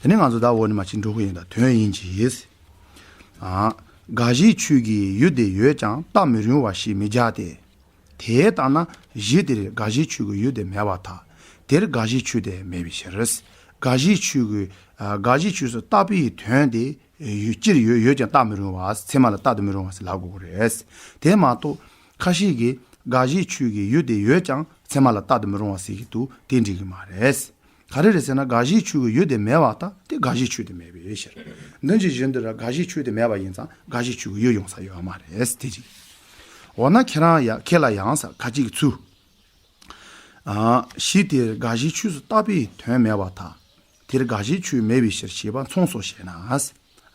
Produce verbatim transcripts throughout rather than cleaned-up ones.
དེ་ནས་ང་ཚོ་ད་འོག་ནས་མར་ཕྱིན་འགྲོ་གི་ཡིན། ད་དོན་ཡིན་གྱི། ཨ། དགག་གཞིའི་ཆོས་ཀྱི་ཡུལ་དེ་ཡོད་ཀྱང་རྟགས་མི་རུང་བ་ཞིག་མི་རྒྱག་སྟེ། དེ་ལྟ་ན་གཞི་དེར་དགག་གཞིའི་ཆོས་ཀྱི་ཡུལ་དེ་མེད་པར་ཐལ། དེར་དགག་གཞིའི་ཆོས་དེ་མེད་པའི་ཕྱིར། དགག་གཞིའི་ཆོས་ཀྱི། ཨ། དགག་གཞིའི་ཆོས་སུ་བཏགས་པའི་དོན་དེ་ཡུལ་སྤྱིར་ཡོད། ཡོད་ཀྱང་རྟགས་མི་རུང་བ། ཚད་མ་ལ་རྟག་ཏུ་མི་རུང་བ་ཟེར་ལབ་དགོས་ཀྱི་རེད། དེ་མ་གཏོགས་ཁ་ཤས་ཀྱིས་དགག་གཞིའི་ཆོས་ཀྱི་ཡུལ་དེ་ཡོད་ཀྱང་ཚད་མ་ལ་རྟག་ཏུ་མི་རུང་བ་ཟེར་གྱི་འདུག་དེ་འགྲིག་གི་མ་རེད། ག་རེ་རེད་ཟེར་ན། དགག་གཞིའི་ཆོས་ཀྱི་ཡུལ་དེ་མེད་པར་ཐལ། དེ་དགག་གཞིའི་ཆོས་དེ་མེད་པའི་ཕྱིར། འདི་ཅི་བཞིན་དུ་ར་དགག་གཞིའི་ཆོས་དེ་མེད་པ་ཡིན་ཙང་དགག་གཞིའི་ཆོས་ཀྱི་ཡུལ་ཡོང་ས་ཡོད་མ་རེད། དེ་ཅི། འོ་ན་ཁྱེད་རང་ཡ། ཁྱེད་ལ་ཡང་ས་ཁ་ཅིག་ཚུལ། ཨ། གཞི་དེར་དགག་གཞིའི་ཆོས་སུ་བཏགས་པའི་དོན་མེད་པར་ཐལ། དེར་དགག་གཞིའི་ཆོས་མེད་པའི་ཕྱིར་ཞེས་པ་མཚུངས་སོ་ཞེ་ན།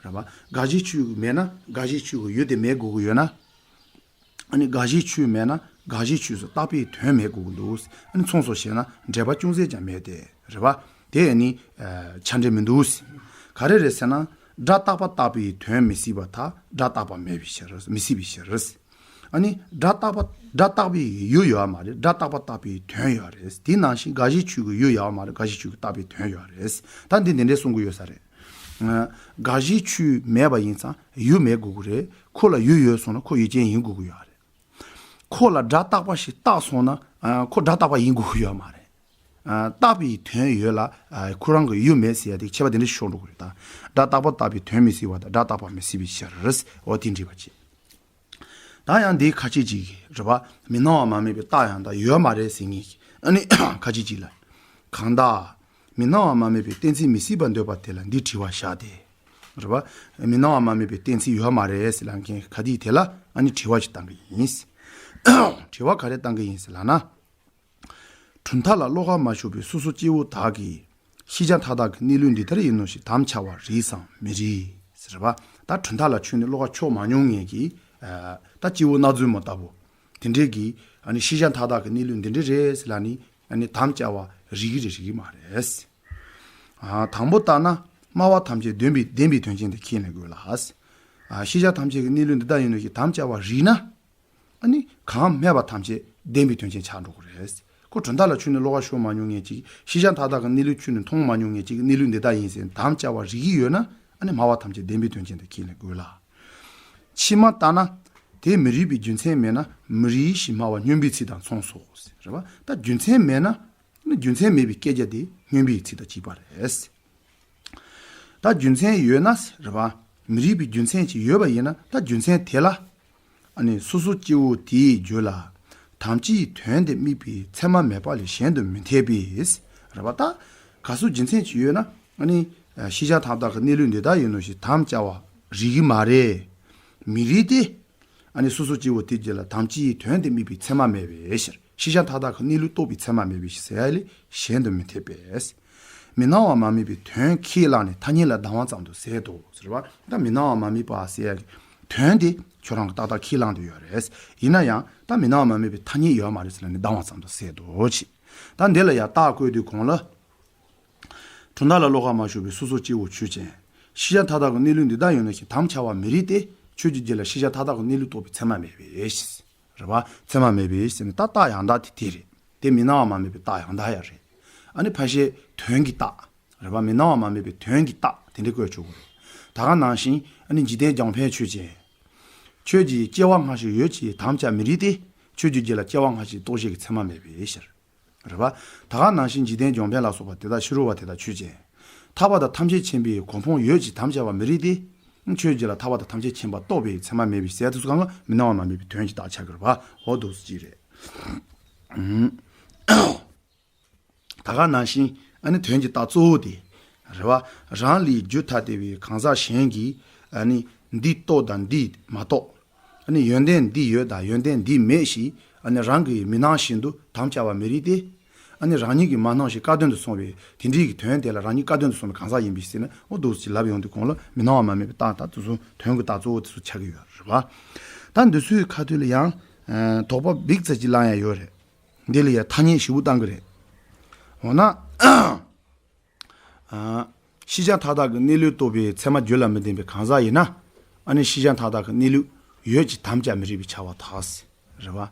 རེད་པ། དགག་གཞིའི་ཆོས་མེད་ན་དགག་གཞིའི་ཆོས་ཀྱི་ཡུལ་དེ་མེད་དགོས་ཀྱི་ཡོད་ན། ཨ་ནི་དགག་གཞིའི་ཆོས་མེད་ན་དགག་གཞིའི་ཆོས་སུ་བཏགས་པའི་དོན་མེད་དགོས་ཀྱི་འདུག་ཨ་ནི་མཚུངས་སོ་ཞེ་ན་འབྲེལ་པ་ཅུང་ཟད་ཀྱང་མེད་དེ། རེད་པ། དེ་ཨ་ནི། ཨ། ཆ་འབྲེལ་མི་འདུག་ག་རེ་རེད་ཟེར་ན། སྒྲ་རྟག་པ་བཏགས་པའི་དོན་མི་སྲིད་པར་ཐལ། སྒྲ་རྟག་པ་མེད་པའི་ཕྱིར། མི་སྲིད་པའི་ཕྱིར། ཨ་ནི་སྒྲ་རྟག་པ། སྒྲ་རྟག་པའི་ཡུལ་ཡོད་མ་རེད། སྒྲ་རྟག་པ་བཏགས་པའི་དོན་ཡོད་རེད། དེ་ནང་བཞིན་དགག་གཞིའི་ཆོས་ཀྱི་ཡུལ་ཡོད་མ་རེད། དགག་གཞིའི་ཆོས་ཀྱི་བཏགས་པའི་དོན་ཡོད་རེད། ད་འདི་འདི་འདྲའི་གསུང་གི་ཡོད་ས་རེད། ཨ། དགག་གཞིའི་ཆོས་མེད་པ་ཡིན་ཙང་ཡུལ་མེད་དགོས་ཀྱི་རེད། ཁོ་ལ་ཡུལ་ཡོད་སོང་ན་ཁོ་ཡུལ་ཅན་ཡིན་དགོས་ཀྱི་ཡོད་རེད། ཁོ་ལ་སྒྲ་རྟག་པ་ཞིག་བཏགས་སོང་ན། ཨ། ཁོ་སྒྲ་རྟག་པ་ཡིན་དགོས་ཀྱི་ཡོད་མ་རེད། ཨ། བཏགས་པའི་དོན་ཡོད་ལ། ཨ། ཁོ་རང་གི་ཡུལ་མེད་ཟེར་ཡ་དེ་ཁྱད་པར་དེ་འདྲ་ཞིག་ཤོར་འགྲོ་གི་རེད། ད་སྒྲ་རྟག་པ་བཏགས་པའི་དོན་མི་སྲིད་པར་ཐལ། སྒྲ་རྟག་པ་མི་སྲིད་པའི་ཕྱིར། འོ་དེ་འགྲིག་པ་བྱེད། ད་ཡང་འདི་ཁ་ཅིག་ཅིག་རེད་པ། མི་སྣང་བ་མ་དམིགས་པའི་རྟགས་ཡང་དག་ཡོད་མ་རེད་ཟེར་མཁན་གྱི། ཨ་ནི་ཁ་ཅིག་ཅིག་ལ། གང་དག་མི་སྣང་བ་མ་དམིགས་པའི་གཏན་ཚིགས་མི་སྲིད་པར་འདོད་པ་དེ་ལ་འདི་དྲི་བ་བཞག་སྟེ། རེད་པ། མི་སྣང་བ་མ་དམིགས་པའི་གཏན་ཚིགས་ཡོད་མ་རེད་ཟེར་ལབ་མཁན་ག་དེ་དེ་ལ་ཨ་ནི་དྲི་བ་ཞིག་བཏང་གི་ཡིན། དྲི་བ་ག་རེ་བཏང་གི་ཡིན་ཟེར་ལབ་ན། གྲུབ་མཐའ་ལ་བློ་ཁ་མ་ཞུགས་པའི་སོ་སོ་སྐྱེ་བོ་དག་གིས་ཤེས་བྱ་མཐའ་དག་གི་གནས་ལུགས་འདི་ལྟར་ཡིན་ནོ་ཞེས་དམ་འཆའ་བ་རིགས་སམ་མི་རིགས་ཟེར་བ། ད་གྲུབ་མཐའ་ལ་ཆོས་ནི་བློ་ཁ་ཕྱོགས་མ་མྱོང་མཁན་གྱི། ཨ། ད་སྐྱེ་བོ་སྣ་རྫུན་མ་ལྟ་བུ་དེ་འདྲས་ཀྱིས་ཨ་ནི་ཤེས་བྱ་མཐའ་དག་གི་གནས་ལུགས་འདི་འདྲས་རེད་ཟེར་ལབ་ནི་ཨ་ནི་དམ་བཅའ་བ་རིགས་ཀྱི་རེད། རིགས་ཀྱི་མ་རེད། ཨ། དང་པོ་ལྟར་ན་སྨྲ་བ་ཐམས་ཅད་བདེན་པའི་བདེན་པའི་དོན་ཅན་དེ་ཁས་ལེན་དགོས་ལ། ཨ། ཤེས་བྱ་ཐམས་ཅད་ཀྱི་གནས་ལུགས་འདི་ལྟར་ཡིན་ནོ་ཞེས་དམ་བཅའ་བ་རིགས་ན། ཨ་ནི་གང་སྨྲས་པ་ཐམས་ཅད་བདེན་པའི་དོན་ཅན་ཆགས་འགྲོ་གི་རེད། ཁོ་གྲུབ་མཐའ་ལ་ཆོས་ནི་བློ་ཁ་ཕྱོགས་མ་མྱོང་མཁན་ཅིག་ཤེས་བྱ་མཐའ་དག་གི་གནས་ལུགས་ཆོས་ནི་མཐོང་མ་མྱོང་མཁན་ཅིག་གནས་ལུགས་འདི་ལྟར་ཡིན་ཟེར་དམ་བཅའ་བ་རིགས་ཀྱི་ཡོད་ན། ཨ་ནི་སྨྲ་བ་ཐམས་ཅད་བདེན་པའི་དོན་ཅན་དེ་ཁས་ལེན་དགོས་ལ། ཕྱི་མ་ལྟར་ན། དེ་མི་རིགས་པའི་རྒྱུ་མཚན་མེད་ན་མི་རིགས་ཞེས་སྨྲ་བ་སྨྱོན་པའི་ཚིག་དང་མཚུངས་སོ། རེད་པ། ད་རྒྱུ་མཚན་མེད་ན། ཨ་ནི་རྒྱུ་མཚན་མེད་པའི་སྐད་ཆ་དེ་སྨྱོན་པའི་ཚིག་དང་གཅིག་པ་རེད། ད་རྒྱུ་མཚན་ཡོད་ན་རེད་པ། མི་རིགས་པའི་རྒྱུ་མཚན་ཅིག་ཡོད་པ་ཡིན་ན་ད་རྒྱུ་མཚན་དེ་ལ། ཨ་ནི་སོ་སོ་སྐྱེ་བོ་དེའི་རྒྱུད་ལ་དམ་བཅའི་དོན་དེ་དམིགས་པའི་ཚད་མ་མེད་པ་ལས་གཞན་དུ་མི་འཐད་པས། རེད་པ། ད་ག་སོ་རྒྱུ་མཚན་ཅིག་ཡོད་ན་ཨ་ནི་ཤེས་བྱ་མཐའ་དག་གི་གནས་ལུགས་འདི་ལྟར་ཡིན་ནོ་ཞེས་དམ་བཅའ་བ་རིགས་ཀྱི་མ་རེད། མི་རིགས་ཏེ། ཨ་ནི་སོ་སོ་སྐྱེ་བོ་དེའི་རྒྱུད་ལ་དམ་བཅའི་དོན་དེ་དམིགས་པའི་ཚད་མ་མེད་པའི་ཕྱིར། ཤེས་བྱ་མཐའ་དག་གི་གནས་ལུགས་རྟོགས་པའི་ཚད་མ་མེད་པའི་ཕྱིར་ཟེར་ཡ་ལས་གཞན་དུ་མི་འཐད་པས། མི་སྣང་བ་མ་དམིགས་པའི་དོན་ཁས་བླངས་ནས་ཐ་སྙད་ལ་སྡང་བ་ཙམ་དུ་ཟད་དོ་ཟེར་བ། ད་མི་སྣང་བ་མ་དམིགས་པ་ཟེར་ཡ་གི་དོན་དེ་ཁྱོད་རང་གིས་ཏག་ཏག་ཁས་བླངས་བསྡད་ཡོད་རེད། ཡིན་ན་ཡང་ད་མི་སྣང་བ་མ་དམིགས་པའི་ཐ་སྙད་ཡོད་མ་རེད་ཟེར་ལབ་ནས་སྡང་བ་ཙམ་དུ་ཟད་དོ་ཅི། ད་འདི་ལ་ཡང་རྟགས་བཀོད་དུས་གོང་ལ། གྲུབ་མཐའ་ལ་བློ་ཁ་མ་ཞུགས་པའི་སོ་སོ་སྐྱེ་བོ་ཆོས་ཅན། ཤེས་བྱ་མཐའ་དག་གི་གནས་ལུགས་འདི་ལྟར་ཡིན་ནོ་ཞེས་དམ་འཆའ་བ་མི་རིགས་ཏེ། ཁྱོད་ཀྱི་རྒྱུད་ལ་ཤེས་བྱ་མཐའ་དག་གི་གནས་ལུགས་རྟོགས་པའི་ཚད་མ་མེད་པའི་ཕྱིར། རེད་པ། ཚད་མ་མེད་པའི་ཕྱིར་ཟེར་ནས་ད་རྟགས་ཡང་དག་དེ་དེ་རེད། དེ་མི་སྣང་བ་མ་དམིགས་པའི་རྟགས་ཡང་དག་ཡང་རེད། ཨ་ནི་ཕལ་ཆེར་དོན་གྱི་རྟགས། རེད་པ། མི་སྣང་བ་མ་དམིགས་པའི་དོན་གྱི་རྟགས་དེ་འདྲ་བཀོད་ཆོག་གི་རེད། ད་ག་ནང་བཞིན་ཨ་ནི་འཇིག་རྟེན་རྒྱང་འཕེན་ཆོས་ཅན། ཁྱོད་ཀྱིས་སྐྱེ་བ་སྔ་ཕྱི་ཡོད་ཅེས་དམ་བཅའ་མི་རིགས་ཏེ། ཁྱོད་ཀྱི་རྒྱུད་ལ་སྐྱེ་བ་སྔ་ཕྱིའི་རྟོག་ཞིབ་ཀྱི་ཚད་མ་མེད་པའི་ཕྱིར། རེད་པ། ད་ག་ནང་བཞིན་འཇིག་རྟེན་རྒྱང་འཕེན་ལ་སོགས་པ་དེ་དག་ཕྱི་རོལ་པ་དེ་དག་ཆོས་ཅན། ཐར་པ་དང་ཐམས་ཅད་མཁྱེན་པའི་གོ་འཕང་ཡོད་ཅེས་དམ་བཅའ་བ་མི་རིགས་ཏེ། ཁྱོད་ཀྱི་རྒྱུད་ལ་ཐར་པ་དང་ཐམས་ཅད་མཁྱེན་པ་རྟོགས་པའི་ཚད་མ་མེད་པའི་ཟེར་དུས་སུ་གང་ག་མི་སྣང་བ་མ་དམིགས་པའི་དོན་གྱི་རྟགས་ཆགས་ཀྱི་རེད་པ། འོ་འདུག་སེ་ཅིག་རེད། ད་ག་ནང་བཞིན་ཨ་ནི་དོན་གྱི་རྟགས་གཙོ་བོ་དེ། རེད་པ། རང་ལས་རྒྱུ་ཐ་དད་པའི་གང་ཟག་གཞན་གྱིས་ཨ་ནི་འདི་རྟོགས་དང་འདི་མ་རྟོགས། ཨ་ནི་ཡོན་ཏན་འདི་ཡོད་དང་ཡོན་ཏན་འདི་མེད་ཞེས་ཨ་ནི་རང་གིས་མི་སྣང་བཞིན་དུ་དམ་བཅའ་བ་མི་རིགས་ཏེ། ཨ་ནི་རང་ཉིད་ཀྱིས་མ་སྣང་ཞིང་སྐལ་ལྡན་དུ་སོང་བའི་དེ་འདྲའི་གི་དོན་དེ་ལ་རང་ཉིད་སྐལ་ལྡན་དུ་སོང་བའི་གང་ཟག་ཡིན་པའི་ཟེར་ནས་འོ་འདུག་སེ་ཅིག་ལབ་ཡོང་དུས་གོང་ལ་མི་སྣང་བ་མ་དམིགས་པའི་རྟགས་དང་དེ་ཚོ་དོན་གྱི་རྟགས་གཙོ་བོ་དེ་ཚོ་ཆགས་ཀྱི་ཡོད་རེད་པ། ད་འདི་ཚོའི་ཁ་ཐུག་ལ་ཡང་དོགས་པ་འབིགས་ཙམ་ཅིག་ལངས་ཡ་ཡོད་རེད། འདི་ལ་ཡང་ཐ་སྙད་ཞིབ་པོ་བཏང་གི་རེད། འོ་ན། ཨ། ཤེས་བྱ་མཐའ་དག་གི་གནས་ལུགས་རྟོགས་པའི་ཚད་མ་རྒྱུད་ལ་མི་ལྡན་པའི་གང་ཟག་ཡིན་ན། ཨ་ནི་ཤེས་བྱ་མཐའ་དག་གི་གནས་ལུགས་ཡོད་ཅེས་དམ་བཅའ་མི་རིགས་པའི་ཆགས་པར་ཐལ། རེད་པ།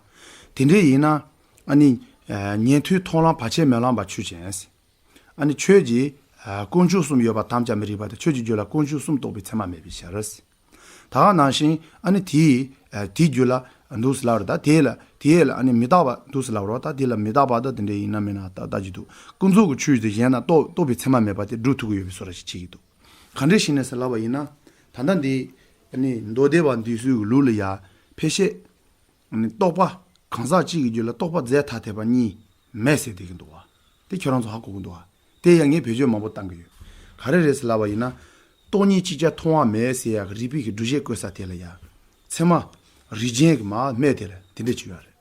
དེ་འདྲ་ཡིན་ན། ཨ་ནི། ཨ། ཉན་ཐོས་མཐོང་ལམ་བར་ཆད་མེད་ལམ་པ་ཆོས་ཅན། ཨ་ནི་ཁྱོད་ཀྱིས་ ཨ་དཀོན་མཆོག་གསུམ་ཡོད་པ་དམ་བཅའ་མི་རིགས་པ་དང་ཆོས་ཀྱི་རྒྱུད་ལ་དཀོན་མཆོག་གསུམ་རྟོགས་པའི་མཚན་མ་མེད་པའི་ཕྱིར། ད་ག་ནང་བཞིན་ཨ་ནི་དེའི་ཨ་དེའི་རྒྱུད་ལ་འདུག་སེ་ལབ་རེད། ད་དེ་ལ་དེ་ལ་ཨ་ནི་མི་རྟག་པ་འདུག་སེ་ལབ་རེད། ད་དེ་ལ་མི་རྟག་པ་ད་དེ་འདྲ་ཡིན་ན་མིན་ན་ད་ལྟ་ཅི་འདུག་ཀུན་རྫོབ་ཀྱི་ཆོས་དེ་གཞན་དང་རྟོགས་རྟོགས་པའི་མཚན་མ་མེད་པ་དེ་སྒྲུབ་ཐུབ་ཀྱི་ཡོད་པའི་བཟོ་འདྲ་ཞིག་བྱེད་ཀྱི་འདུག་ག་འདྲ་ཞིག་ནས་ཟེར་ལབ་པ་ཡིན་ན། ད་ལྟ་འདི་ཨ་ནི་མདོ་སྡེ་པ་འདི་ཚོའི་ལུགས་ལ་ཡ་ཕལ་ཆེར་ཨ་ནི་རྟོག་པ་གང་ཟག་གཅིག་གི་རྒྱུད་ལ་རྟོག་པ་རྫས་ཐ་དད་པ་གཉིས་མེད་ཟེར་བསྡད་ཀྱི་འདུག་བ། དེ་ཁྱོད་རང་ཚོ་ཧ་གོ་གི་འདུག་བ། དེ་ཡང་ངས་བེད་སྤྱོད་མང་པོ་བཏང་གི་ཡོད། ག་རེ་རེད་ཟེར་ལབ་པ་ཡིན་ན། སྟོང་ཉིད་གཅིག་ཅར་མཐོང་བ་མེད་ཟེར་ཡག་གི་རིགས་པའི་གི་སྒྲུབ་བྱེད་བཀོད་ས་དེ་ལ་ཡ། ཚད་མ་རིགས་ཅན་གྱི་མ་སྨད་དེ་ལ་དེ་འདྲ་བྱས་ཡོད་རེད།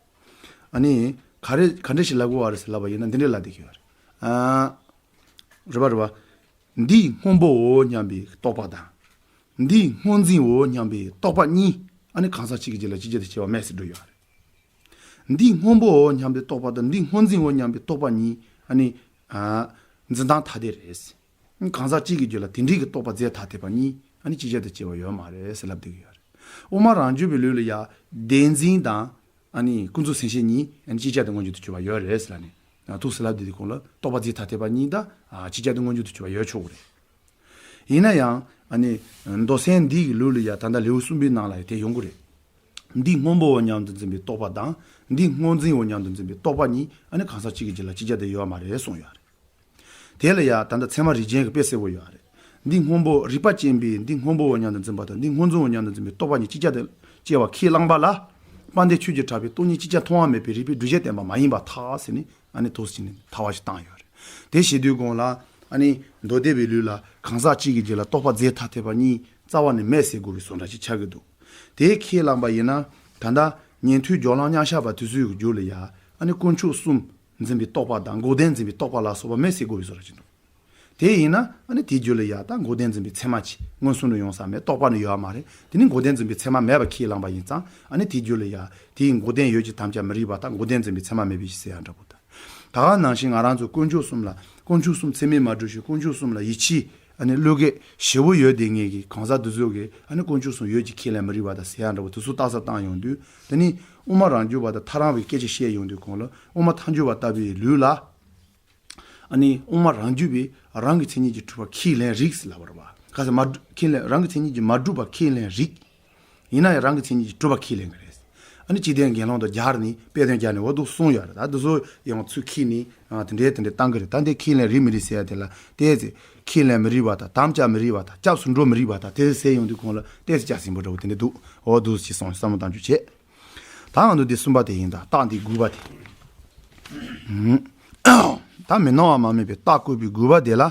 ཨ་ནི་ག་རེ་ག་འདྲ་ཞིག་ལབ་དགོས་བ་རེད་ཟེར་ལབ་པ་ཡིན་ན་འདི་འདྲ་ལབ་བསྡད་ཀྱི་ཡོད་རེད། ཨ། རེད་པ་རེད་པ། འདིས་སྔོན་པོའོ་སྙམ་པའི་རྟོག་པ་དང་། འདིས་སྔོ་འཛིན་འོ་སྙམ་པའི་རྟོག་པ་གཉིས་ཨ་ནི་གང་ཟག་གཅིག་གི་རྒྱུད་ལ་གཅིག་ཅར་དུ་སྐྱེ་བ་མེད་ཟེར་འགྲོ་ཡོད་རེད། འདིས་སྔོན་པོའོ་སྙམ་པའི་རྟོག་པ་དང་འདིས་སྔོ་འཛིན་འོ་སྙམ་པའི་རྟོག་པ་གཉིས་ཨ་ནི་ཨ་འཛིན་སྟངས་ཐ་དད་རེད། གང་ཟག་གཅིག་གི་རྒྱུད་ལ་དེ་འདྲའི་གི་རྟོག་པ་རྫས་ཐ་དད་པ་གཉིས་ཨ་ནི་གཅིག་ཅར་དུ་སྐྱེ་བ་ཡོད་མ་རེད་ཟེར་ལབ་བསྡད་ཀྱི་ཡོད་རེད། དབུ་མ་རང་རྒྱུད་པའི་ལུགས་ལ་ཡ་བདེན་འཛིན་དང་། ཨ་ནི་ཀུན་རྫོབ་སེམས་བསྐྱེད་གཉིས་ཨ་ནི་གཅིག་ཅར་དུ་མངོན་གྱུར་དུ་གྱུར་པ་ཡོད་རེད་ཟེར་ལབ་ནས། ཐུགས་སུ་ལབ་བསྡད་དུས་གོང་ལ་རྟོག་པ་རྫས་ཐ་དད་པ་གཉིས་དང་ཨ་གཅིག་ཅར་དུ་མངོན་གྱུར་དུ་གྱུར་པ་ཡོད་ཆོག་གི་རེད། ཡིན་ན་ཡང་ཨ་ནི་མདོ་སེམས་འདི་གི་ལུགས་ལ་ཡ་ད་ལྟ་ལེའུ་གསུམ་པའི་ནང་ལ་ཡ་དེ་ཡོང་གི་རེད། འདི་སྔོན་པོའོ་སྙམ་དུ་འཛིན་པའི་རྟོག་པ་དང་འདི་སྔོ་འཛིན་འོ་སྙམ་དུ་འཛིན་པའི་རྟོག་པ་གཉིས་ཨ་ནི་གང་ཟག་གཅིག་གི་རྒྱུད་ལ་གཅིག་ཅར་དུ་ཡོད་མ་རེད་གསུངས་ཡོད་རེད། དེ་ལ་ཡ་ད་ལྟ་ཚད་མ་རིགས་ཅན་གྱི་དཔེ་གསལ་པོ་ཡོད་རེད། འདི་སྔོན་པོ་རིགས་པ་ཅན་པས་འདི་སྔོན་པོའོ་སྙམ་དུ་འཛིན་པ་དང་འདི་སྔོ་འཛིན་འོ་སྙམ་དུ་འཛིན་པའི་རྟོག་པ་གཉིས་གཅིག་ཅར་དུ་སྐྱེ་བ་ཁས་བླངས་པ་ལ། དཔལ་ལྡན་ཆོས་ཀྱི་གྲགས་པས་སྟོང་ཉིད་གཅིག་ཅར་མཐོང་བ་མེད་པའི་རིགས་པའི་སྒྲུབ་བྱེད་བསྟན་པ་མ་ཡིན་པར་ཐལ་ཟེར་ནས་ཨ་ནི་ཐུགས་སུ་ཆུད་ནས་ཐལ་བ་ཞིག་བཏང་ཡོད་རེད། དེ་བྱེད་དུས་གོང་ལ་ཨ་ནི་མདོ་སྡེ་པའི་ལུགས་ལ་གང་ཟག་གཅིག་གི་རྒྱུད་ལ་རྟོག་པ་རྫས་ཐ་དད་པ་གཉིས་རྩ་བ་ནས་མེད་ཟེར་དགོས་པའི་བཟོ་འདྲ་ཞིག་ཆགས་ཀྱི་འདུག་དེ་ཁས་བླངས་པ་ཡིན་ན་ད་ལྟ་ཉན་ཐོས་སྦྱོར་ལམ་མཉམ་གཞག་པ་དེ་ཚོའི་རྒྱུད་ལ་ཡ་ཨ་ནི་དཀོན་མཆོག་གསུམ་འཛིན་པའི་རྟོག་པ་དང་འགོག་བདེན་འཛིན་པའི་རྟོག་པ་ལ་སོགས་པ་མེད་ཟེར་དགོས་པའི་བཟོ་འདྲ་ཞིག་འདུག་དེ་ཡིན་ན་ཨ་ནི་དེའི་རྒྱུད་ལ་ཡ་ད་འགོག་བདེན་འཛིན་པའི་ཚད་མ་གཅིག་མངོན་སུམ་དུ་ཡོང་ས་མེད། རྟོག་པ་ནི་ཡོད་མ་རེད། དེ་ནི་འགོག་བདེན་འཛིན་པའི་ཚད་མ་མེད་པ་ཁས་བླངས་པ་ཡིན་ཙང་ཨ་ནི་དེའི་རྒྱུད་ལ་ཡ་དེའི་འགོག་བདེན་ཡོད་ཀྱི་དམ་བཅའ་མི་རིགས་པ་དང་འགོག་བདེན་འཛིན་པའི་ཚད་མ་མེད་པའི་ཟེར་ཡ་འདྲ་པོ་དང་། ད་ག་ནང་བཞིན་ང་རང་ཚོ་དཀོན་མཆོག་གསུམ་ལ་དཀོན་མཆོག་གསུམ་ཚད་མས་མ་གྲུབ་ཞིང་དཀོན་མཆོག་གསུམ་ལ་ཡིད་ཆེས་ཨ་ནི་བློ་སྐྱེད་ཞེ་པོ་ཡོད་བསྡད་མཁན་གྱི་གང་ཟག་འདི་ཚོ་གིས་ཨ་ནི་དཀོན་མཆོག་གསུམ་ཡོད་ཀྱི་ཁས་ལེན་མི་རིགས་པ་དང་ཟེར་ཡ་འདྲ་པོ་དེ་ཚོ་ལྟ་ས་བཏང་ཡོང་དུས་དེ་ནི་དབུ་མ་རང་རྒྱུད་པ་དང་ཐལ་རང་བའི་སྐད་ཆ་བཤད་ཡོང་དུས་གོང་ལ་དབུ་མ་ཐལ་འགྱུར་བ་ལྟ་བུའི་ལུགས་ལ། ཨ་ནི་དབུ་མ་རང་རྒྱུད་པས་རང་གི་མཚན་ཉིད་ཀྱིས་གྲུབ་པ་ཁས་ལེན་རིགས་ལབ་པ་རེད་བ། ག་ཟེར་མ་གྲུབ་ཁས་ལེན་རང་གི་མཚན་ཉིད་ཀྱིས་མ་གྲུབ་པ་ཁས་ལེན་རིགས། ཡིན་ན་ཡང་རང་གི་མཚན་ཉིད་ཀྱིས་གྲུབ་པ་ཁས་ལེན་གྱི་རེད། ཨ་ནི་སྤྱི་དོན་དགེ་སློང་དང་སྦྱར་ནས་དཔེ་དོན་སྦྱར་ནས་འོ་འདུག་གསུངས་ཡོད་རེད། ད་འདི་ཚོ་ཡང་ཚུར་ཁྱེར་ནས་ཨ་དེ་འདྲའི་དེ་འདྲའི་བཏང་གི་རེད། ད་འདི་ཁས་ལེན་རིགས་མི་རིགས་ཟེར་ཡ་དེ་ལ་ཏོག་ཙམ་ཁས་ལེན་མི་རིགས་པ་དང་དམ་བཅའ་མི་རིགས་པ་དང་སྐྱབས་སུ་འགྲོ་མི་རིགས་པ་དང་དེ་ཟེར་ཡོང་དུས་གོང་ལ་ཏོག་ཙམ་སྐྱག་ཟིན་པོ་འདྲ་བོ་དེ་འདྲ་འདུག་འོ་འདུག་ཅེས་གསུངས་བསམ་བློ་བཏང་རྒྱུ་བྱས། ད་ང་ཚོ་འདི་གསུམ་པ་དེ་ཡིན། ད་རྟགས་འདི་དགུ་པ་དེ། ད་མི་སྣང་བ་མ་དམིགས་པའི་རྟགས་བཀོད་པའི་དགུ་པ་དེ་ལ་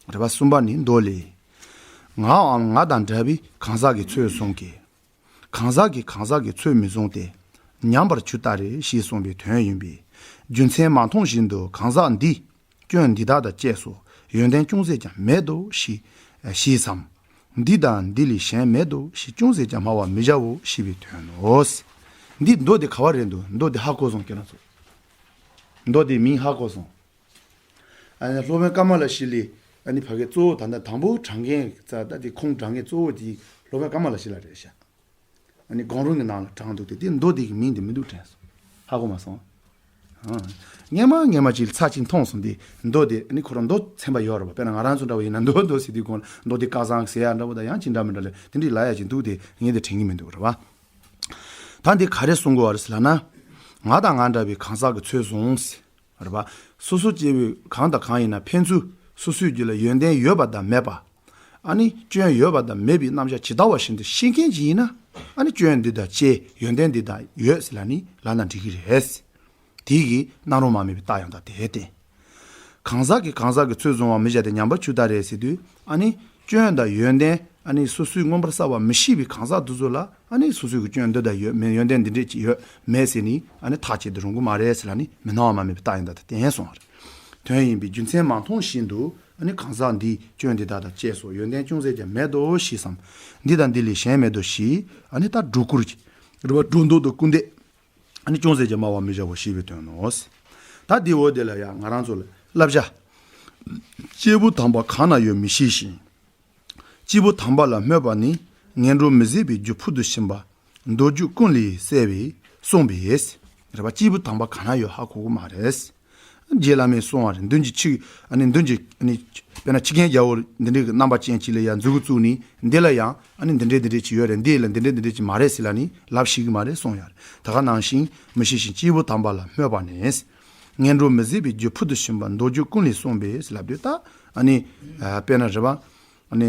རེ་བ་གསུམ་པ་ནི་མདོ་ལས། ངའམ་ང་དང་འདྲ་བའི་གང་ཟག་གི་ཚོད་བཟུང་གི། གང་ཟག་གིས་གང་ཟག་གི་ཚོད་མི་བཟུང་སྟེ། ཉམས་པར་ཇི་ལྟར་རེ་ཞེས་གསུངས་པའི་དོན་ཡིན་པས། རྒྱུ་མཚན་མ་མཐོང་བཞིན་དུ་གང་ཟག་འདི། སྐྱོན་འདི་དག་དང་བཅས་སོ། ཡོན་ཏན་ཅུང་ཟད་ཀྱང་མེད་དོ་ཞེས་ཞེས་སམ། འདི་དང་འདི་ལས་གཞན་མེད་དོ་ཞེས་ཅུང་ཟད་ཀྱང་སྨྲ་བར་མི་བྱའོ་ཞེས་པའི་དོན་ནོ། འདི་མདོ་དེ་ག་བ་རེད་འདུག་མདོ་དེ་ཧ་གོ་སོང་ཁྱེད་རང་ཚོ། མདོ་དེ་མིང་ཧ་གོ་སོང་། ཨ་ནི་སློབ་དཔོན་ཀ་མ་ལ་ཤཱི་ལའི་ཨ་ནི་ཕ་གི་གཙོ་བོ་ད་ལྟ་དང་པོ་དྲངས་མཁན་ད་ལྟ་དེ་ཁུངས་དྲངས་མཁན་གཙོ་བོ་དེ་སློབ་དཔོན་ཀ་མ་ལ་ཤཱི་ལ་རེད་ཤག་ཨ་ནི་གང་རུང་གི་ནང་ལ་དྲངས་འདུག་སྟེ་དེ་མདོ་དེ་གི་མིང་དེ་མི་འདུག་དྲན་སོང་། ཧ་གོ་མ་སོང་། ཨ། སྔན་མ་སྔན་མ་ཅིག་ཚར་གཅིག་མཐོང་སོང་སྟེ་མདོ་དེ་ཨ་ནི་ཁོ་རང་མདོ་ཚན་པ་ཡོད་རེད་པ། དཔེར་ན་ང་རང་ཚོ་འདྲ་བ་ཡིན་ན་མདོ་མདོ་ཟེར་དུས་གོང་ལ་མདོ་དེ་སྐལ་བཟང་ཟེར་ཡ་འདྲ་བོ་དང་ཡང་ཅི་འདྲ་མི་འདྲ་ལ་དེ་འདྲའི་ལབ་ཡ་ཅིག་འདུག་སྟེ་ངས་དེ་དྲན་གྱི་མི་འདུག་རེད་པ། ད་འདི་ག་རེ་གསུང་དགོས་པ་རེད་ཟེར་ལབ་ན། ང་དང་ང་འདྲ་བའི་གང་ཟག་གི་ཚོད་བཟུང་ཟེར། རེད་པ། སོ་སོ་སྐྱེ་བོ་གང་དང་གང་ཡིན་ན་ཕན་ཚུན་སོ་སོའི་རྒྱུད་ལ་ཡོན་ཏན་ཡོད་པ་དང་མེད་པ། ཨ་ནི་སྐྱོན་ཡོད་པ་དང་མེད་པའི་རྣམ་གཞག་ཇི་ལྟ་བ་བཞིན་དུ་ཤེས་མཁན་ཅིག་ཡིན་ན། ཨ་ནི་སྐྱོན་འདི་དང་བཅས་ཡོན་ཏན་འདི་དང་ཡོད་ཟེར་ལབ་ནི་ལབ་ན་འགྲིག་གི་རེད། དེ་གི་སྣང་རུང་མ་དམིགས་པའི་རྟགས་ཡང་དག་དེ་བསྟན། གང་ཟག་གིས་གང་ཟག་གི་ཚོད་བཟུང་བར་མི་བྱ་སྟེ། ཉམས་པར་ཇི་ལྟར་རེ་ཟེར་དུས་ཨ་ནི་སྐྱོན་དང་ཡོན་ཏན་ཨ་ནི་སོ་སོའི་མངོན་པར་གསལ་བ་མི་ཤེས་པའི་གང་ཟག་དེ་ཚོ་ལ་ཨ་ནི་སོ་སོའི་གི་སྐྱོན་འདི་འདྲ་ཡོད་མེད་ཡོན་ཏན་འདི་འདྲས་ཅིག་ཡོད་མེད་ཟེར་ནི་ཨ་ནི་ཐག་བཅད་དུ་རུང་གི་མ་རེད་ཟེར་ལབ་ནི་མི་སྣང་བ་མ་དམིགས་པའི་རྟགས་ཡང་དག་དེ་བསྟན་སོང་བ་རེད། དོན་ཡིན་པས་རྒྱུ་མཚན་མ་མཐོང་བཞིན་དུ་ཨ་ནི་གང་ཟག་འདིའི་སྐྱོན་འདི་དག་དང་བཅས་སོ། ཡོན་ཏན་ཅུང་ཟད་ཀྱང་མེད་དོ་ཞེས་སམ། འདི་དང་འདི་ལས་གཞན་མེད་དོ་ཞེས་ཨ་ནི་ད་སྒྲོ་སྐུར་གྱི་རེད་པ། སྒྲོ་འདོགས་དང་སྐུར་འདེབས། ཨ་ནི་ཅུང་ཟད་ཀྱང་སྨྲ་བར་མི་བྱའོ་ཞེས་པའི་དོན་ནོ། ད་འདི་འོ་དེ་ལ་ཡང་ང་རང་ཚོ་ལ་བསླབ་བྱ། སྐྱེས་བུ་དམ་པ་གང་ན་ཡོད་མི་ཤེས་ཤིང་། སྐྱེས་བུ་དམ་པ་ལ་སྨོད་པ་ནི་ངན་འགྲོར་མི་བཟད་པའི་རྒྱུ་ཕུལ་དུ་ཕྱིན་པ། མདོ་རྒྱུད་ཀུན་ལས་གསལ་བས་གསུངས་པས། རེད་པ། སྐྱེས་བུ་དམ་པ་གང་ན་ཡོད་ཧ་གོ་གི་མ་རེད། རྗེ་བླ་མས་གསུངས་པ་རེད། མདུན་གྱི་ཆོས་ཨ་ནི་མདུན་གྱི་ཨ་ནི་ དཔེར་ན་ཁྱི་རྒན་རྒྱལ་པོ་འདི་འདྲའི་གི་རྣམ་པ་ཅན་ཅིག་ལ་ཡང་མཛུབ་གུ་བཙུགས་ནས་འདི་ལ་ཡང་ཨ་ནི་འདི་འདྲའི་འདི་འདྲའི་ཅིག་ཡོད་རེད། འདི་ལ་འདི་འདྲའི་འདི་འདྲའི་ཅིག་མ་རེད་ཟེར་ལབ་ནས་ལབ་ཤེས་ཀྱི་མ་རེད་གསུངས་ཡ་རེད། ད་ག་ནང་བཞིན་མི་ཤེས་ཤིང་སྐྱེས་བུ་དམ་པ་ལ་སྨོད་པ་ནི། ངན་འགྲོར་མི་བཟོད་པའི་རྒྱུ་ཕུལ་དུ་ཕྱིན་པ་མདོ་རྒྱུད་ཀུན་ལས་གསུངས་པས་ལབ་དུས་ད་ཨ་ནི་དཔེར་ན་རེད་པ། ཨ་ནི་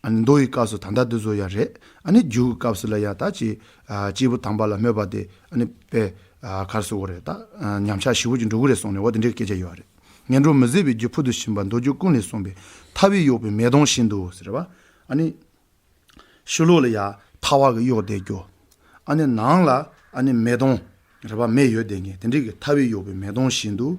ཨ་ནི་མདོ་ཡི་སྐབས་སུ་ད་ལྟ་འདི་བཟོ་ཡ་རེད། ཨ་ནི་རྒྱུ་གི་སྐབས་སུ་ལ་ཡ་ད་ཅི་སྐྱེས་བུ་དམ་པ་ལ་སྨོད་པ་དེ་ཨ་ནི་དཔེ་ག་རེ་ཟེར་དགོས་རེད། ད་ཉམས་ཆག་ཞེ་པོ་ཅིག་འགྲོ་གི་རེད་གསུངས་ནས་འོ་དེ་འདྲའི་སྐད་ཆ་ཡོད་རེད། ངན་འགྲོར་མི་བཟོད་པའི་རྒྱུ་ཕུལ་དུ་ཕྱིན་པ་མདོ་རྒྱུད་ཀུན་ལས་གསུངས་པས་ཐལ་བས་གཡོགས་པའི་མེ་དོང་བཞིན་དུ་ཟེར་བ། ཨ་ནི་ཕྱི་ལོགས་ལ་ཡ་ཐལ་བ་གིས་གཡོགས་བསྡད་རྒྱུ། ཨ་ནི་ནང་ལ་ཨ་ནི་མེ་དོང་རེད་པ། མེ་ཡོད་བསྡད་མཁན་དེ་འདྲའི་གི་ཐལ་བས་གཡོགས་པའི་མེ་དོང་བཞིན་དུ།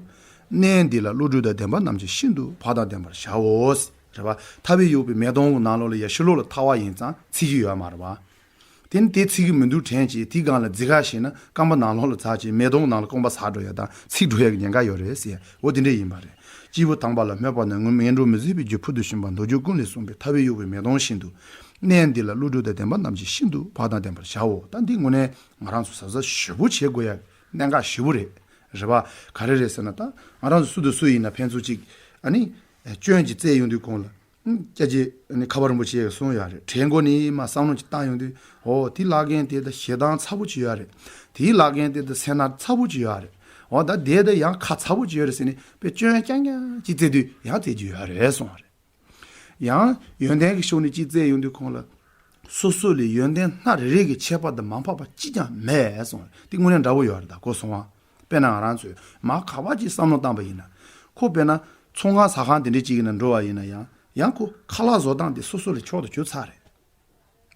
གནས་འདི་ལ་བློ་གྲོས་དང་ལྡན་པ་རྣམས་ཀྱིས་ཤིན་ཏུ་བག་དང་ལྡན་པར་བྱའོ། རེད་པ། ཐལ་བས་གཡོགས་པའི་མེ་དོང་གི་ནང་ལོགས་ལ་ཡ་ཕྱི་ལོགས་ལ་ཐལ་བ་ཡིན་ཙང་ཚིག་རྒྱུ་ཡོད་མ་རེད་པ། དེ་ནི་དེ་ཚིག་གི་མི་འདུག་དྲན་གྱིས་དེའི་སྒང་ལ་རྫི་ཁ་ཞིག་ན་རྐང་པ་ནང་ལོགས་ལ་འཛག་ཅིང་མེ་དོང་ནང་ལ་རྐང་པ་འཛག་འགྲོ་ཡ་དང་ཚིག་འགྲོ་ཡ་གི་ཉེན་ཁ་ཡོད་རེད་ཟེར་ཡ་འོ་དེ་འདྲ་ཡིན་པ་རེད། སྐྱེས་བུ་དམ་པ་ལ་སྨོད་པ་ནི་ངན་འགྲོར་མི་བཟོད་པའི་རྒྱུ་ཕུལ་དུ་ཕྱིན་པ་མདོ་རྒྱུད་ཀུན་ལས་གསུངས་པས་ཐལ་བས་གཡོགས་པའི་མེ་དོང་བཞིན་དུ། གནས་འདི་ལ་བློ་གྲོས་དང་ལྡན་པ་རྣམས་ཀྱིས་ཤིན་ཏུ་བག་དང་ལྡན་པར་བྱའོ། ད་འདི་དངོས་གནས་ང་རང་ཚོ་གཟབ་གཟབ་ཞེ་པོ་བྱེད་དགོས་ཡ་གནད་འགག་ཞེ་པོ་རེད། རེད་པ། ག་རེ་རེད་ཟེར་ན་ད་ང་རང་ཚོ་སུ་དང་སུ་ཡིན་ན་ཕན་ཚུན་གཅིག་ཨ་ནི་སྐྱོན་གྱིས་བཙལ་ཡོང་དུས་གོང་ལ། སྐྱ་ཅིག་ནི་ཁ་པ་རིན་པོ་ཆེ་གསུངས་ཡོད་རེད། དྲན་གོ་ནི་མ་བསམ་བློ་ཅིག་བཏང་ཡོང་དུས་ཨོ་དེ་ལབ་མཁན་དེ་ད་ཞེ་སྡང་ཚ་པོ་ཅིག་ཡོད་རེད། དེ་ལབ་མཁན་དེ་ད་སེར་སྣ་ཚ་པོ་ཅིག་ཡོད་རེད། ཨོ་ད་དེ་ད་ཡང་ཁ་ཚ་པོ་ཅིག་ཡོད་རེད་ཟེར་ནས་དཔེ་སྐྱོན་རྐྱང་རྐྱང་ཅིག་བཙལ་དུས་ཡང་བཙལ་རྒྱུ་ཡོད་རེད་གསུངས་པ་རེད། ཡང་ཡོན་ཏན་གྱི་ཕྱོགས་ནས་ཅིག་བཙལ་ཡོང་དུས་གོང་ལ། སོ་སོ་ལས་ཡོན་ཏན་སྣ་རེ་རེ་གི་ཁྱད་པར་དུ་མ་འཕགས་པ་གཅིག་ཀྱང་མེད་གསུངས་པ་རེད། དེ་དངོས་གནས་འདྲ་པོ་ཡོད་རེད། ད་གོ་སོང་བ། དཔེར་ན་ང་རང་ཚོས་མ་ག་བ་ཅིག་བསམ་བློ་བཏང་པ་ཡིན་ན། ཁོ་དཔེར་ན་ཚོང་ཁང་ཟ་ཁང་དེ་འདྲའི་ཅིག་ཡིན་ན་འགྲོ་བ་ཡིན་ན་ཡང་ཡང་ཁོ་ཁ་ལག་བཟོ་སྟངས་དེ་སོ་སོ་ལས་མཆོག་ཏུ་གྱུར་ཚར་རེད།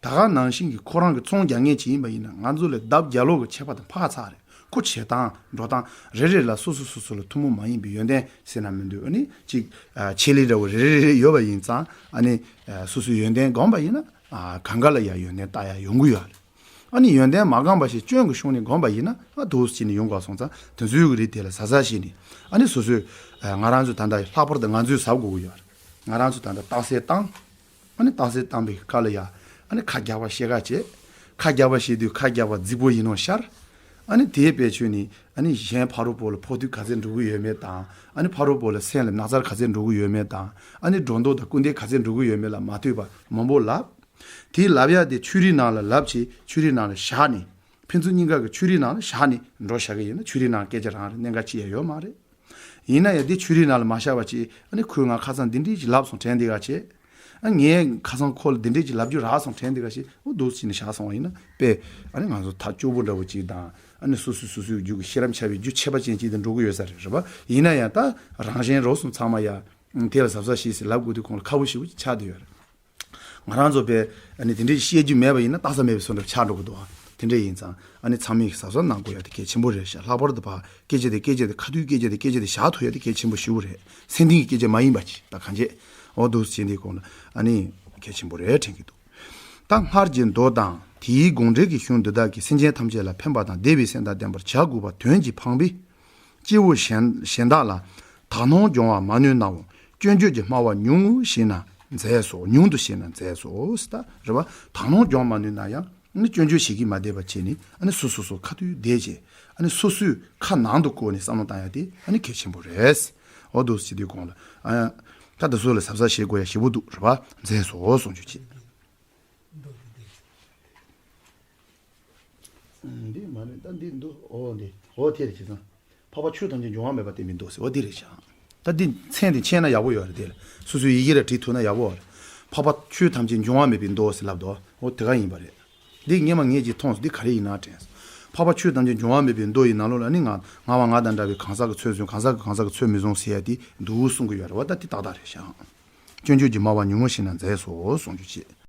ད་ག་ནང་བཞིན་གྱི་ཁོ་རང་གི་ཚོང་རྒྱག་མཁན་ཅིག་ཡིན་པ་ཡིན་ན་ང་ཚོ་ལས་ལྡབ་བརྒྱ་ལོ་གི་ཁྱད་པར་དུ་འཕགས་ཚར་རེད། ཁོ་བྱེད་སྟངས་འགྲོ་སྟངས་རེ་རེ་ལ་སོ་སོ་སོ་སོ་ལ་ཐུན་མོང་མ་ཡིན་པའི་ཡོན་ཏན་ཟེར་ན་མི་འདུག་ཨ་ནི་ཅིག་ཆེད་ལས་འདྲ་བོ་རེ་རེ་རེ་ཡོད་པ་ཡིན་ཙང་ཨ་ནི་སོ་སོའི་ཡོན་ཏན་སྒོམ་པ་ཡིན་ན་གང་ག་ལ་ཡང་ཡོན་ཏན་ལྟ་ཡ་ཡོང་གི་ཡོད་རེད། ཨ་ནི་ཡོན་ཏན་མ་སྒོམ་པ་ཞིག་སྐྱོན་གྱི་ཕྱོགས་ནས་སྒོམ་པ་ཡིན་ན་ཨ་འདུག་སེ་བྱས་ནས་ཡོང་དགོས་སོང་ཙང་དེ་ཚོའི་གི་རིགས་དེ་ལ་གཟབ་གཟབ་བྱས་ནས་ཨ་ནི་སོ་སོས་ང་རང་ཚོ་ད་ལྟ་ལྷག་པར་དུ་ང་ཚོས་གཟབ་དགོས་ཀྱི་ཡོད་རེད། ང་རང་ཚོ་ད་ལྟ་རྟགས་གསལ་བཏང་། ཨ་ནི་རྟགས་གསལ་བཏང་པའི་སྐབས་ལ་ཡ། ཨ་ནི་ཁ་རྒྱག་པ་ཤེས་ཀ་བྱེད། ཁ་རྒྱག་པ་ཤེས་དུས་ཁ་རྒྱག་པ་རྫིག་པོ་ཡིན་ནོ་ཤར། ཨ་ནི་དེའི་དཔེ་ཆོས་ནི་ཨ་ནི་གཞན་ཕ་རོལ་པོ་ལ་ཕོག་ཐུག་ག་ཚད་འགྲོ་གི་ཡོད་མེད་དང་ཨ་ནི་ཕ་རོལ་པོ་ལ་སེམས་ལ་ན་ཚ་ག་ཚད་འགྲོ་གི་ཡོད་མེད་དང་ཨ་ནི་སྒྲོ་འདོགས་དང་སྐུར་འདེབས་ག་ཚད་འགྲོ་གི་ཡོད་མེད་ལ་མ་ལྟོས་པར་མང་པོ་ལབ། དེའི་ལབ་ཡ་དེ་ཆོས་རའི་ནང་ལ་ལབ་བྱས་ཆོས་རའི་ནང་ལ་བཞག་ནས་ཕན་ཚུན་གཉིས་ཀ་གི་ཆོས་རའི་ནང་ལ་བཞག་ནས་འགྲོ་བཞག་གི་ཡིན་ན་ཆོས་རའི་ནང་སྐད་ཆ་རང་རེད། གནད་འགག་ཅི་ཡང་ཡོད་མ་རེད། ཡིན་ན་ཡང་འདི་ཆོས་རའི་ནང་ལ་མ་བཞག་པ་ཅིག་ཨ་ནི་ཁོས་ང་ཁ་སང་འདི་འདྲས་ཅིག་ལབ་སོང་དྲན་འདི་ག་བྱེད། ཨ་ངས་ཁ་སང་ཁོ་ལ་འདི་འདྲས་ཅིག་ལབ་རྒྱུ་རག་སོང་དྲན་འདི་ག་བྱེད། འོ་འདུག་སེ་བྱས་ནས་བཞག་སོང་བ་ཡིན་ན་དཔེ་ཨ་ནི་ང་ཚོ་ཐག་སྐྱོ་པོ་འདྲ་བོ་ཅིག་དང་ཨ་ནི་སོ་སོས་སོ་སོའི་རྒྱུད་ཀྱི་ཤེས་རབ་འཆལ་བའི་རྒྱུ་ཆད་པ་ཅན་ཅིག་ཏུ་འགྲོ་གི་ཡོད་ས་རེད། རེད་པ། ཡིན་ན་ཡང་ད་རང་གཞན་རོགས་སོང་ཚང་མ་ཡ་དེ་ལ་གཟབ་གཟབ་བྱེད་ཟེར་ལབ་དགོས་དུས་ཁོང་ལ་ཁག་པོ་ཞེ་པོ་ཅིག་ཆགས་བསྡད་ཡོད་རེད། ང་རང་ཚོ་དཔེ་ཨ་ནི་དེ་འདྲའི་བཤད་རྒྱུ་མེད་པ་ཡིན་ན་ལྟ་ས་མེད་པའི་བཟོ་འདྲ་ཆགས་འགྲོ་གི་འདུག་ཨ་དེ་འདྲ་ཡིན་ཙང་ཨ་ནི་ཚང་མས་གཟབ་གཟབ་གནང་དགོས་ཡ་དེ་གལ་ཆེན་པོ་རེད་ཤག་ལྷག་པར་དུ་ཕར་སྐད་ཆ་དེ་སྐད་ཆ་དེ་ཁ་ཐུག་སྐད་ཆ་དེ་སྐད་ཆ་དེ་བཞག་ཐུབ་ཡ་དེ་གལ་ཆེན་པོ་ཞེ་པོ་རེད། སེམས་གཏིང་གི་སྐད་ཆ་མ་ཡིན་པ་ཅིག་ད་གང་བྱེད། འོ་འདུག་སེ་བྱས་འདིའི་སྐོར་ལ་ཨ་ནི་གལ་ཆེན་པོ་རེད་དྲན་གྱི་འདུག་ད་སྔར་གྱི་མདོ་དང་དེའི་དགོངས་འགྲེལ་གྱི་གཞུང་འདི་དག་གིས་སེམས་ཅན་ཐམས་ཅད་ལ་ཕན་པ་དང་བདེ་བའི་སེམས་དང་ལྡན་པར་བྱ་དགོས་པ་དོན་གྱིས་འཕངས་པས། སྐྱེ་བོ་གཞན་གཞན་དག་ལ་དག་སྣང་སྦྱོང་བ་མ་ནུས་ནའང་སྐྱོན་བརྗོད་ཀྱི་སྨྲ་བ་ཉུང་ངུ་ཞིག་ན་མཛེས་སོ། ཉུང་དུ་ཞིག་ན་མཛེས་སོ། ཟེར་ད་རེད་པ། དག་སྣང་སྦྱོང་མ་ནུས་ན་ཡང་ནི་སྐྱོན་བརྗོད་བྱེད་ཀྱི་མ་བསྡད་པ་བྱས་ནས་ཨ་ནི་སོ་སོ་སོ་ཁ་ཐུག་བསྡད་བྱས་ཨ་ནི་སོ་སོའི་ཁ་ནང་དུ་བཀོད་ནས་བསམ་བློ་བཏང་ཡ་དེ་ཨ་ནི་གལ་ཆེན་པོ་རེད། འོ་འདུག་སེ་བྱེད་དུས་གོང་ལ་ཨ་ད་དེ་ཚོ་ལ་གཟབ་གཟབ་བྱེད་དགོས་ཡ་ཞེ་པོ་འདུག་རེད་པ། མཛེས་སོ་གསུང་རྒྱུ་བྱེད། འདི་མ་རེད་ད་འདི་འདུག་འོ་འདི་འོ་དེ་རེད་བྱས་ཙང་། འཕགས་པ་ཆོས་ཐམས་ཅད་འབྱུང་བ་མེད་པར་བསྟན་པའི་མདོ་ཟེར་འོ་འདི་རེད་བྱས། ད་འདི་མཚན་དེ་ཆད་ན་ཡག་པོ་ཡོད་རེད་དེ་ལ། སོ་སོའི་ཡི་གེ་ར་བྲིས་ཐུབ་ན་ཡག་པོ་རེད། འཕགས་པ་ཆོས་ཐམས་ཅད་འབྱུང་བ་མེད་པའི་མདོ་ཟེར་ལབ་དོ། འོ་དེ་ག་ཡིན་པ་རེད། འདི་སྔས་མ་ངས་ཅིག་མཐོང་སོང་འདི་ག་རེ་ཡིན་ན་དྲན་སོང་། འཕགས་པ་ཆོས་ཐམས་ཅད་འབྱུང་བ་མེད་པའི་མདོ་ཡི་ནང་ལོགས་ལ་ནི་ང་ང་བ་ང་དང་འདྲ་བའི་གང་ཟག་གི་ཚོད་བཟུང་གང་ཟག་གི་གང་ཟག་གི་ཚོད་མི་བཟུང་ཟེར་ཡ་དེ་འདུག་གསུང་གི་ཡོད་རེད་བ། ད་འདི་ཏག་ཏག་རེད་བྱས། སྐྱོན་བརྗོད་ཀྱི་སྨྲ་བ་ཉུང་ངུ་ཞིག་ན་མཛེས་སོ་གསུང་རྒྱུ་བྱེད།